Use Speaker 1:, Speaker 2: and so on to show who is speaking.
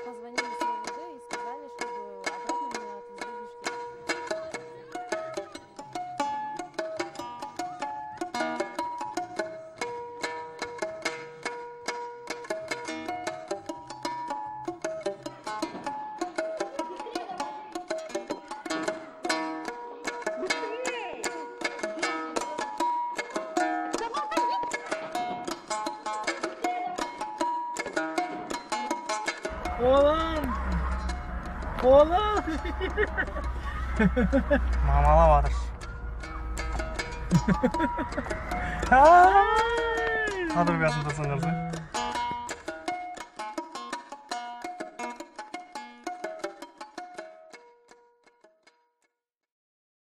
Speaker 1: Позвонили с РОВД и сказали, чтобы обратно меня отвезли в Бишкек.
Speaker 2: Oğlum. Oğlum.
Speaker 3: Мамалап жатыр. Қадыр бетін тұрсың, қарасаң.